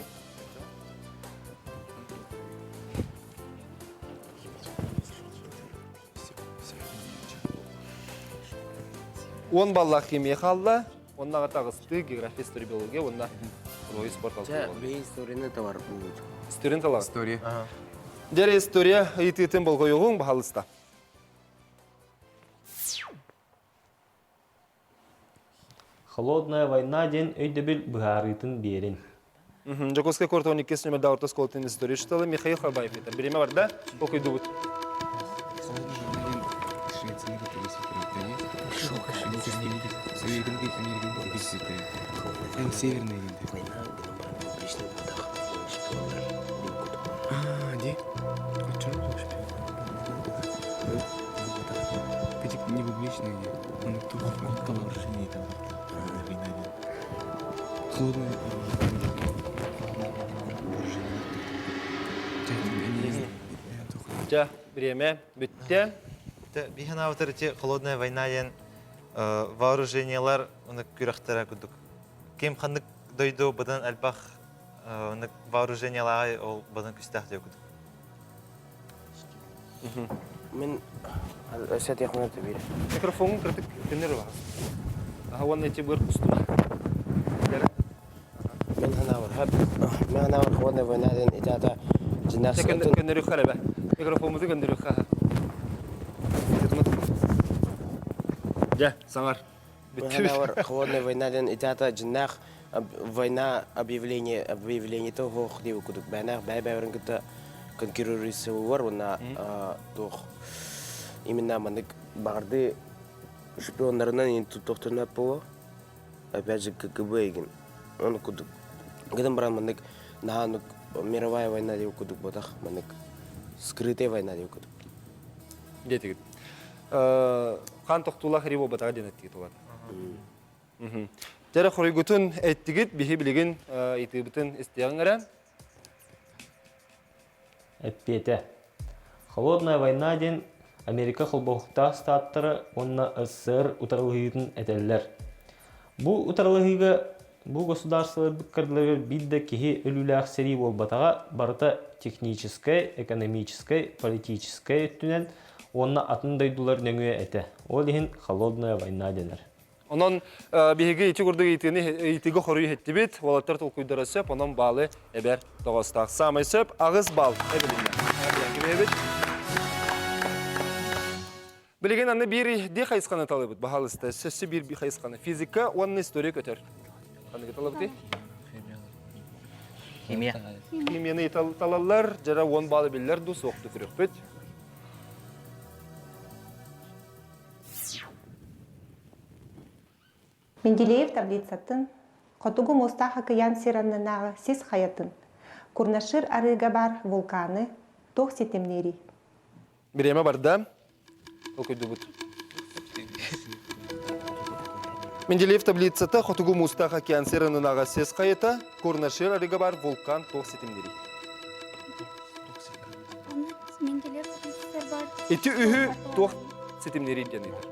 Уон баллаах химия хаалла, онно таҕысты география, история, биология уонна рой спорт Чэ, биһи историяны товар буут. Историяны талар. История. Дьэ, история ыйытыытын болҕойуоҕуҥ, баһалыста. Холодная война диэн өйдөбүл быһаарыытын биэрин. Дьокуускай куорат 12 нүмердээх орто оскуолатын история учуутала Михаил Хабаев этэр. Бириэмэ барда, толкуйдубут. Северный А, де? Не публичный, он Холодное Дьэ, бириэмэ бүттэ. Биһэн аабытар ити холодная война диэн вооружениелар ынык күрэхтэрэ курдук. Ким ханнык дойду быдан элбэх ынык вооружениелааҕый ол быдан күстээх диye курдук. Мин өссө этиэхпин биир. Микрофонун кыртык көннөр баҕас. Аха уонна ити быр устума. Мин ханаабар мин ханаабар холодная война диэн ити ата дьиннээх Көннөрүххэ эрэ Микрофоммуту көннөрүххэ. Дьэ, саҥар. Мин ханаабар холодная война диэн ити ата дьиннээх война объявление объявлениета суох диэбит курдук бээнээх бэйэ-бэйэлэрин кытта конкурируйсаллар уонна туох именно маннык баҕардыы шпионнарынан иин туттуохтарына буолуо опять же КГБ игин ону курдук гынан баран маннык наһаа оннук мировая война диэбит курдук буотах маннык скрытая война диэбит курдук диэтигит хаан тохтуулаах ри буолбатаҕа диэн эттигит улаата Дьэ хоруйгутун эттигит, биһи билигин ыйытыыбытын истиэҕиҥ эрэ. Эппиэтэ. Холодная война диэн Америка холбоһуктаах штаттара уонна СССР утарылаһыытын этэллэр. Бу утарылаһыыга бу государстволарбыт кардыларыгар биир да киһи өлүүлээх сэрии буолбатаҕа, барыта техническэй, экономическай, политическай өттүнэн уонна атын дойдулар нөҥүө этэ. Ол иһин холодная война дэнэр. Онон биһиги ити курдук ыйытыыны ыйытыыга хоруй иһиттибит. Уолаттар толкуйдара сөп, онон баалы эбэр тоҕостоох. Саамай сөп 8 балл эбилиннэ. Кимиэбит? Билигин аны биир ди хайысханы талыбыт. Баһаалыста, сөссө биир хайысханы. Физика уонна история көтөр. Ханныгы талабытый? Химия. Химияны талаллар, жара 10 баллы биллэр ду суохту көрүөхпүт. Менделеев таблицатын, Хотугу Муустаах акыйаан сир аннынааҕы сис хайатын, Курнашир арыыга баар вулканы туох ситимниирий? Бириэмэ барда. Толкуйдубут. Менделеев таблицата Хотугу Муустаах океан сир аннынааҕы сис хайата, Курнашир арыыга баар вулкан туох ситимниирий? Менделеев таблицата бар. Ити үһү туох ситимниирий диэн ыйытар.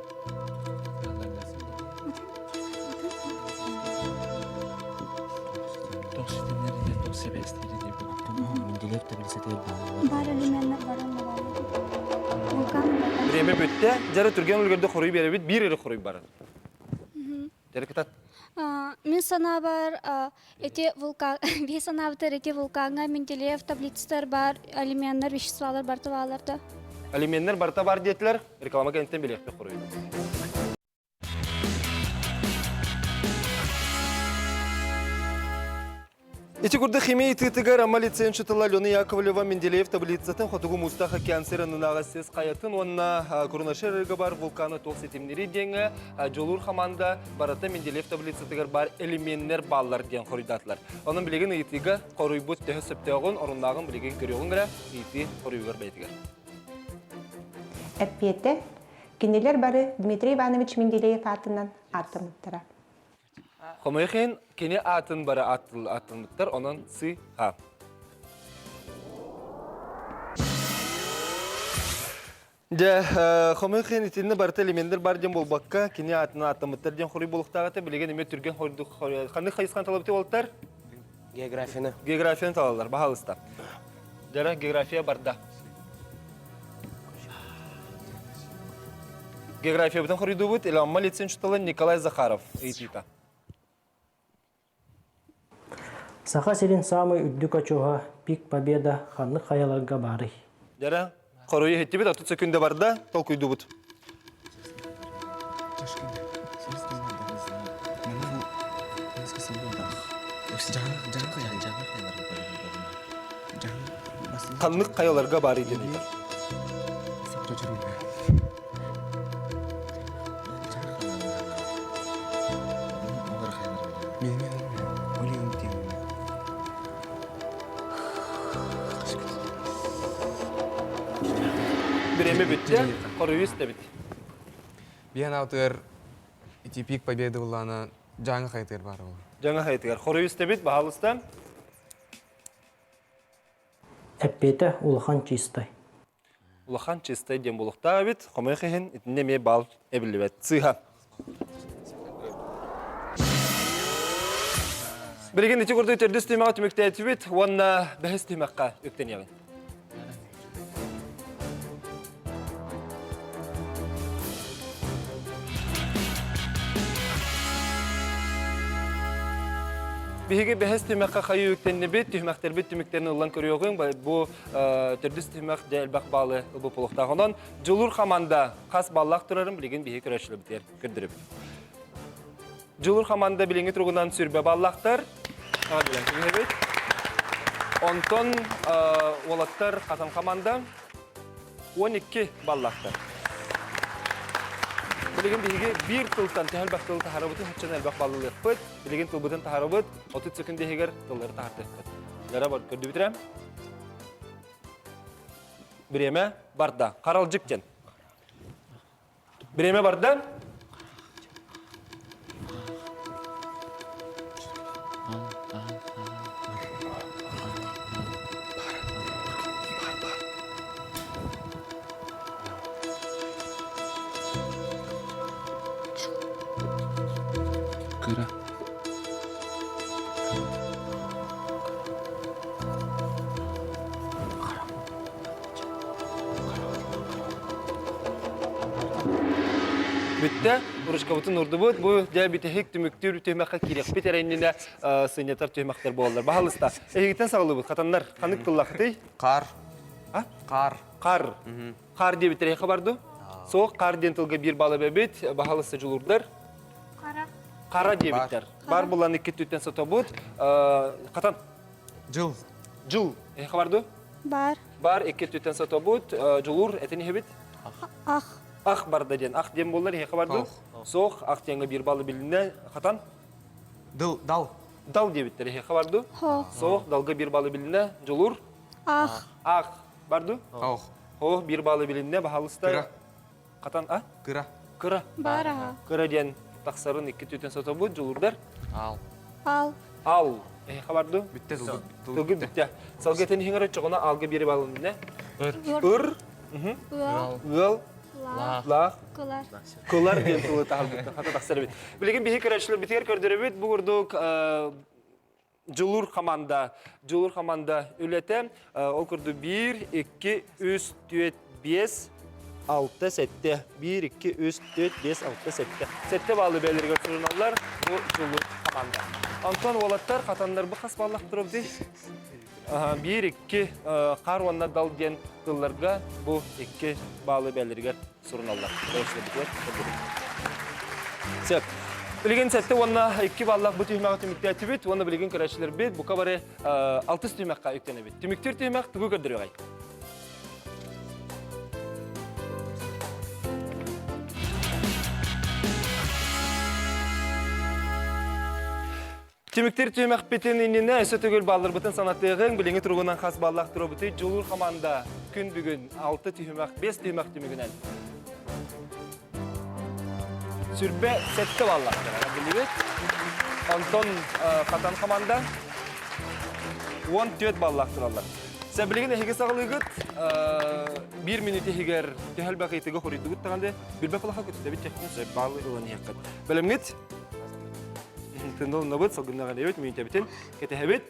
Менделеев таблицата Бар элеменнер баран Вулкан Время бүттэ. Дьара түргэн үлгэрде хоруй биэрэбит. Биир эрэ хоруй барар. Дьара кытат. Мин санаабар эти вулкан бии санаабытар эти вулкаҥҥа Менделеев таблицалар бар, алименнар, веществолар барыта бааллар да. Алименнар барыта бар диэтилэр. Реклама кэнниттэн билиэхпит хоруйу. Ити курдук химия ытыытыгар Амма лицейин учуутала Алена Яковлева Менделеев таблицатын Хотугу Муустаах океан сыранынааҕы сис хайатын уонна Курнашир бар вулканы туох ситимнири диэҥҥэ дьулуур хамаанда барыта Менделеев таблицатыгар баар элеменнэр бааллар диэн хоруйдаатылар. Онон билигин ыйытыыга хоруйбут төһө сөптөөҕүн, оруннааҕын билигин көрүөҕүҥ эрэ, ыйытыы хоруйугар бэйэтигэр. Эппиэтэ кинилэр бары Дмитрий Иванович Менделеев аатынан ааттаммыттара. Хомойуох иһин, кини аатын бары ааттаммыттар, онон сы-ха. Дьэ, хомойуох иһин итиннэ барыта элеменнэр бар диэн буолбакка, кини аатын ааттаммыттар диэн хоруй буолуохтаах этэ. Билигин эмиэ түргэн хордук ханнык хайысханы талабыт уолаттар? Географияны. Географияны талаллар, баһаалыста. Дьара, география барда. Географиябытын хоруйдуубут Илама лицейин учуутала Николай Захаров ыйытыыта. Саха сирин саамай үрдүк очуоһа Пик Победа ханнык хайаларга баарый? Дьара, хоруйу иһиттибит, 30 секунда барда, толкуйдуубут. Ханнык хайаларга бар идея? Биреме бүттэ, хоруйу истэбит. Биһэн аутыгар ити пик победы буллаана Дьааҥы хайытыгар баар ол. Дьааҥы хайытыгар. Хоруйу истэбит, баһаалыста. Эппиэтэ улахан чистай. Улахан чистай диэн буолуохтаах эбит. Хомойуох иһин итиннэ эмиэ баал эбиллибэт. Сыыһа. Билигин ити курдук төрдүс түһүмэҕи түмүктээтибит уонна бэһис түһүмэххэ үктэниэҕин. Биһиги бэһис түһүмэххэ хайыы үктэннибит, түһүмэхтэрбит түмүктэрин ыллан көрүөҕүҥ. Бу төрдүс түһүмэх дьэ элбэх баалы ылбыт буолуохтаах. Онон Дьулуур хамаанда хас баллаах турарын билигин биһиги көрөөччүлэрбитигэр көрдөрөбүт. Дьулуур хамаанда билиҥҥи туругунан сүрбэ баллаахтар. Онтон уолаттар Хатан хамаанда 12 баллаахтар. Билигин биһиги биир тылтан төһө элбэх тыл таһарабытын хаччан элбэх баллылыахпыт. Билигин тылбытын таһарабыт, 30 секунд иһигэр тыллары таһартыахпыт. Лара бар көрдүбүтүрэ. Бириэмэ барда. Харалдьык диэн. Бириэмэ барда. Кыра. Бүттэ, ручкабытын урдубут. Бу дьэ бүтэһик түмүктүүр түһүмэххэ киириэхпит эрэ иннинэ сынньатар түһүмэхтэр буолаллар. Баһалыста, эһигиттэн саҕалыыбыт. Хатаннар, ханнык тыллаахытый? Хаар. А? Хаар. Хаар. Хаар диэбиттэр эһиэхэ барду? Суох, хаар диэн тылга биир баал эбэбит. Баһалыста дьулуурдар. Хара. Хара диэбиттэр. Бар булан икки түттэн сотобут. Хатан. Дьыл. Дьыл. Эһиэхэ барду? Бар. Бар икки өттүттэн сотобут, дьулуур этин иһэбит. Ах. Ах барда диэн. Ах диэн буоллар иһиэхэ барды. Суох. Ах диэҥҥэ биир баллы билиннэ. Хатан. Дыл, дал. Дал диэбиттэр иһиэхэ барды. Суох. Далга биир баллы билиннэ. Дьулуур. Ах. Ах. Барды. Ох. Ох биир баллы билиннэ. Баһалыста. Кыра. Хатан а? Кыра. Кыра. Бар аха. Кыра диэн тахсарын икки түтэн сотобут дьулуурдар. Ал. Ал. Ал. Эһиэхэ барды. Бүттэ тылгы. Тылгы бүттэ. Салгы этэн иһиҥэр оччоҕуна алга биэри балынна. Ыр. Ыр. Ыал. Ыал. Лаах. Кылар. Кылар диэн тылы таһалбыттан хата тахсар эбит. Билигин биһи көрөөччүлэрбитигэр көрдөрөбүт. Бу курдук Дьулуур хамаанда. Дьулуур хамаанда үлэтэ ол курдук 1, 2, 3, 4, 5, 6, 7. 1, 2, 3, 4, 5, 6, 7. Сэтте баалы бээлэригэр суруналлар бу Дьулуур хамаанда. Антон уолаттар хатаннарбы хас баллах турар дии? 1, 2, хар уонна дал диэн тылларга бу 2 баалы бээлэригэр суруналлар. Сөп. Билигин сэттэ уонна икки баллаах бу түһүмэҕи түмүктээтибит уонна билигин көрөөччүлэрбит бука бары алтыс түһүмэххэ үктэнэбит. Түмүктүүр түһүмэх тугу көрдөрүөҕэй? Түмүктүүр түһүмэхпитин иннинэ өссө төгүл балларбытын санатыаҕыҥ. Билиҥҥи туругунан хас баллаах турабытый Дьулуур хамаанда күн бүгүн 6 түһүмэх, 5 түһүмэх түмүгүнэн сүрбэ сэттэ баллаах билибит. Онтон Хатан хамаанда 14 баллаах тураллар. Сэ билигин эһиги саҕалыыгыт биир мүнүүт иһигэр төһө элбэх ыйытыгы хоруйдугут даҕаны билбэт балаха көтүтэбит техник сөп баалы ылан иһиэххит. Бэлэмҥит? Тындылыннабыт, салгыннаҕа мүнүүтэбитин кэтэһэбит.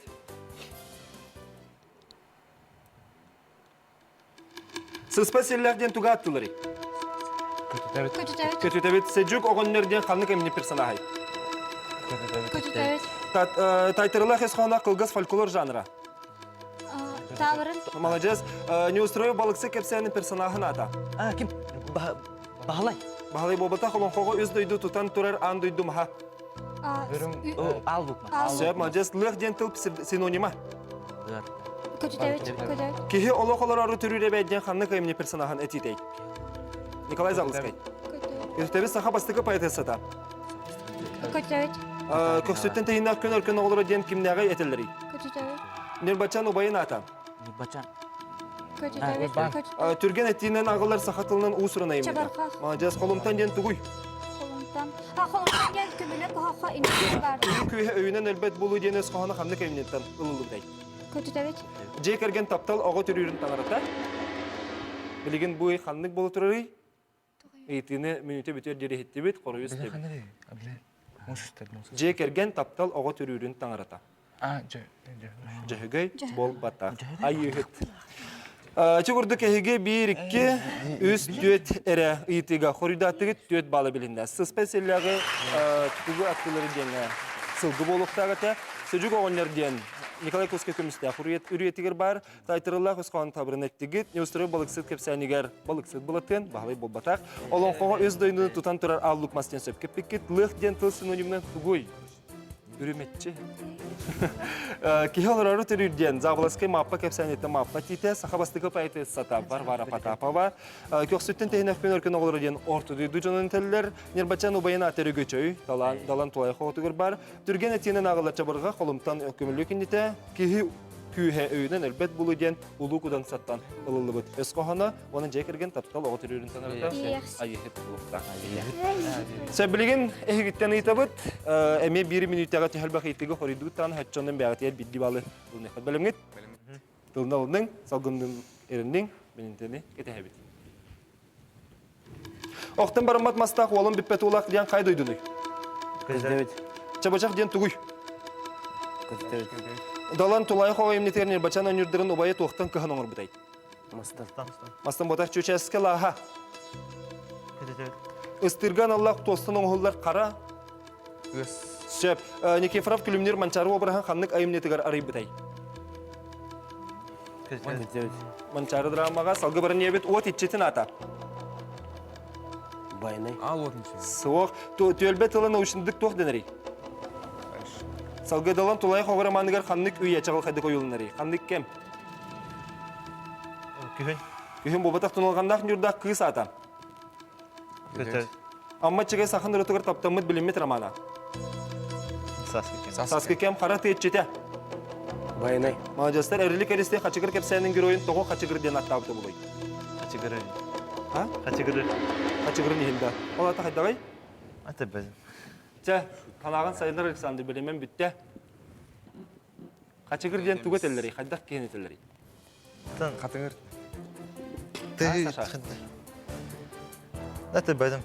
Сыспа силлээх диэн туга аттыларый? Көтүтэбит. Көтүтэбит. Көтүтэбит. Сэдьүк оҕонньор диэн ханнык эмни персонажай? Көтүтэбит. Тайтырылаах ис хоһооноох кылгас фольклор жанра. Таабырын. Молодец. Неустроев балыксы кэпсээнин персонажын аата? А, ким? Баһылай. Баһылай буолбатах олоҥхоҕо үс дойду тутан турар аан дойду маһа. Ал букма. Сөп, молодец. Лыах диэн тыл синонима. Көтүтэбит, көтөбүт. Киһи олох олорору төрүүр эбээт диэн ханнык айымньы персонаһын этиитэй? Николай Заболоцкай. Көтүтэбит саха бастакы поэтессата. Көтөбүт. Көхсүттэн тэһииннээх күн өркөн оҕолоро диэн кимнээҕи этэллэрий? Көтүтэбит. Ньурбачан убайын аата. Ньурбачан. Көтүтэбит. Түргэн этиинэн аҕылар саха тылынан уус-уран айымньыта. Чабархах. Маладьыас холумтан диэн тугуй? Холумтан. А холумтан диэн көмүлэ куһахха инники бар. Киһи күүһэ өйүнэн өлбөт буолуу диэн өс хоһооно ханнык айымньыттан ылыллыбытай? Көтүтэбит. Дьиэ кэргэн таптал оҕо төрүүрүн таҥарата. Билигин бу ый ханнык буола турарый? Ыйытыыны мүнүүтэ бүтүөр диэри иһиттибит, хоруйу истэбит. Дьиэ кэргэн таптал оҕо төрүүрүн таҥарата. Дьөһөгөй буолбатах. Айыыһыт. Ити курдук эһиги биир, икки, үс, түөрт эрэ ыйытыыга хоруйдааттыгыт түөрт балла билиннэ. Сыспай сэллээҕи тугу аттылары диэҥҥэ сылгы буолуохтаах этэ. Сөдьүк оҕонньор диэн Николай Кускай көмүстээх үрүйэтигэр баар Таайтарыллаах өс хоһоон табырын эттигит. Неустрой балыксыт кэпсээнигэр балыксыт былатыан, баһылай буолбатах. Олоҥхоҕо үс дойдуну тутан турар ааллук мас диэн сөпкө эппиккит. Лыах диэн тыл синонимынан тугуй? Үрүмэччи. Киһи олорору төрүүр диэн Заболоцкай Мааппа кэпсээниттэн Мааппа тиитэ, саха бастакы поэтессата Варвара Потапова, Көхсүттэн тэһинэхпин өркөн оҕолоро диэн орто дойду дьонун этэллэр. Ньырбачан убайын аата Өрөгөчөй, талаан далан тулай хоҕотугар бар. Түргэн этиинэн ааҕылар чабырҕа холумтан көмүлүөк иннитэ киһи күүһэ өйүнэн өлбөт булуу диэн улуу кудаҥсаттан ылыллыбыт өс хоһооно уонна дьиэ кэргэн таптал оҕо төрүүрүн санарыта айыһыт булуохтаах. Сөбүлүгүн эһигиттэн ыйытабыт. Эмиэ биир мүнүүтэҕэ түһэлбэх ыйытыгы хоруйдугуттан хаччоннон бэҕэтигэр биирдии балы ылыныахпыт. Бэлэмҥит? Тылына ылыныҥ, салгыннын эринниҥ, мининтэни кэтэһэбит. Охтон бараммат мастаах уолун бүппэт уулаах диэн хай дойдунуй? Көтөбүт. Чабычах диэн тугуй? Көтөбүт. Далан тулайах оҕо эмнитигэр Ньырбачан өнүрдэрин убайа туохтан кыһан оҥорбутай? Мастан. Мастан ботах чүчээскэ лааһа. Көтөбүт. Ыстыырга аналлаах туостан оҥоһуллар хара. Сөп. Никифоров Күлүмнүүр Манчаары обраһын ханнык айымньытыгар арыйбытай? Манчаары драмаҕа салгы баран ийэбит уот иччитин аата. Байнай. Ал уот ничего. Суох. Түөлбэ тыла научныдык туох дэнэрий? Салгыдалан тулайах оҕо романыгар ханнык үйэ чаҕылхайдык ойууланарый? Ханнык кэм? Күһүн. Күһүн буолбатах туналҕаннаах ньурдаах кыыс аата. Көтөр. Амма Чыгай саха норуотугар таптаммыт билиммит романа. Сааскы кэм. Сааскы кэм хара тыаччыта. Байанай. Маладьыастар Эрилик Эристэй Хачыгыр кэпсээнин геройун тоҕо Хачыгыр диэн аттаабыта буолуой? Хачыгыры. А? Хачыгыры. Хачыгырын иһин да. Ол ата хайдаҕай? Ата бэзим. Чэ, талааҕын сайыннар Александр билимэн бүттэ. Хачыгыр диэн тугу этэллэрий? Хайдах киһини этэллэрий? Хатыҥыр. Это бэдим.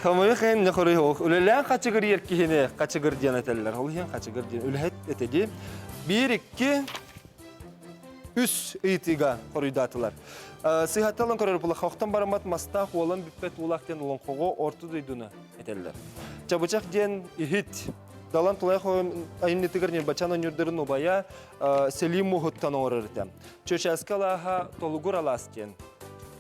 Хамайы хэн не хорой ох. Үлэлээн хачыгыр ер киһини хачыгыр диэн этэллэр. Ол иһин хачыгыр диэн үлэһит этеди. Биир, икки, үс ыйытыыга хоруйдаатылар. Сыһатталан көрөр була хохтон барамат мастаах уолан бүппэт уулаах диэн олоҥхоҕо орто дойдуну этэллэр. Чабычах диэн иһит Далан Тулайах айымньытыгар Ньырбачан ойуурдарын убайа сэлии муоһуттан оҥорор этэ. Чөчээскэ алааһа Толугур алаас диэн.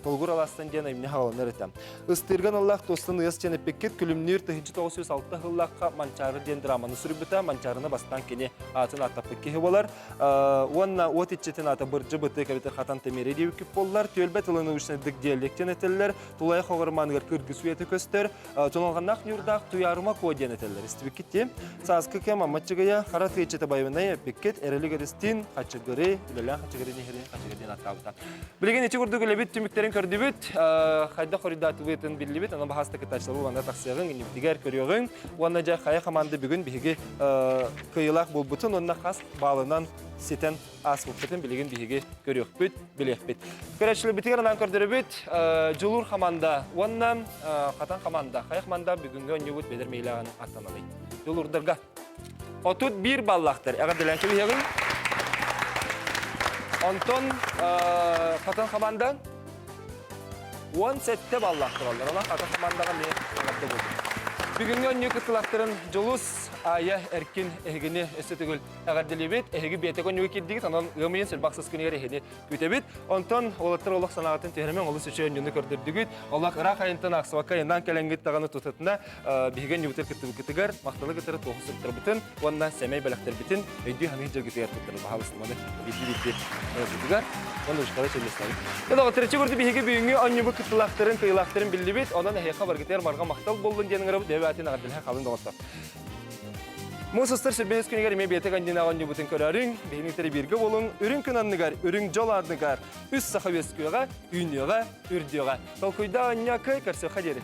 Толугур алаастан диэн айымньы хааланар этэ. Ыстыырган аллаах туостан ыас диэн эппиккит күлүмнүүр 1906 сыллаахха Манчаары диэн драманы суруйбута. Манчаарыны бастаан кини аатын ааттаппыт киһи буолар. Уонна уот иччитин аата Бырдьы Бытык эбэтэр Хатан Тэмиэрэ диэбиккит буоллар. Түөлбэ тылын научнайдык диалектен этэллэр. Тулайах оҕормааныгар кыргыс үйэтэ көстөр. Туналҕаннаах ньуурдаах Туйаарыма Куо диэн этэллэр. Истибиккит дии. Сааскы кэм аммаччыгыйа хара тыаччыта байвынай эппиккит эрэлик эристин хачыгыры үлэлээн хачыгыры нихирин хачыгыр диэн аттаабыта. Билигин ити курдук үлэбит түмүктэрин көрдүбүт. Хайдах хоруйдаатыбытын биллибит. Онон баһааста кыттааччылар уонна тахсыаҕыҥ, иннибитигэр көрүөҕүҥ. Уонна дьэ хайа хамаанда бүгүн биһиги кыайыылаах буолбутун уонна хас баалынан ситэн ааспыппытын билигин биһиги көрүөхпүт, билиэхпит. Көрөөччүлэрбитигэр анаан көрдөрөбүт Дьулуур хамаанда уонна Хатан хамаанда. Хайа хамаанда бүгүҥҥү оонньуубут бэдэр миилээҕин аттаналый. Дьулуурдарга 31 баллаахтар. Эҕэрдэлээн кэбиһиэҕиҥ. Онтон Хатан хамаанда 17 баллаах тураллар. Онон Хатан хамаандаҕа эмиэ эҕэрдэ буолдун. Бүгүҥҥү оонньуу кыттыылаахтарын Дьулус. Ая Эркин эһигини өссө төгүл эҕэрдэлиибит. Эһиги биэтэк оонньууга киирдигит, онон ыам ыйын силбах сыс күнүгэр эһини күүтэбит. Онтон уолаттар олох санаатын түһэримэҥ, олус үчүгэй оонньууну көрдөрдүгүт. Олох ыраах айантан аахсыбакка айаннаан кэлэҥҥит даҕаны тутатына биһиги оонньуубутугар кыттыбыккытыгар махталы кытары туоһу суруктарбытын уонна сэмэй бэлэхтэрбитин өйдүү саныы дьаргытыгар туттары баһаалыстыманы биирдии-биирдии ылбытыгар уонна ушкала чөллөстөбүт. Доҕотторчу курдук биһиги бүгүҥҥү оонньуубут кыттыылаахтарын, кыайыылаахтарын биллибит. Онон эһиэхэ баргытыгар барҕа махтал буоллун диэн ыҥырабыт. Бэйэ-бэйэтин эҕэрдэлэһэ халыҥ доҕоттор. Муус устар сүрбэһис күнүгэр эмиэ бэйэтэ кандинаҕа оонньуубутун көрөөрүҥ, биһиги бииргэ буолуҥ, үрүҥ күн анныгар, үрүҥ дьол анныгар, үс саха үөскүөҕэ, үүнүөҕэ, үрдүөҕэ. Толкуйда оонньоо кый көрсүөххэ диэри.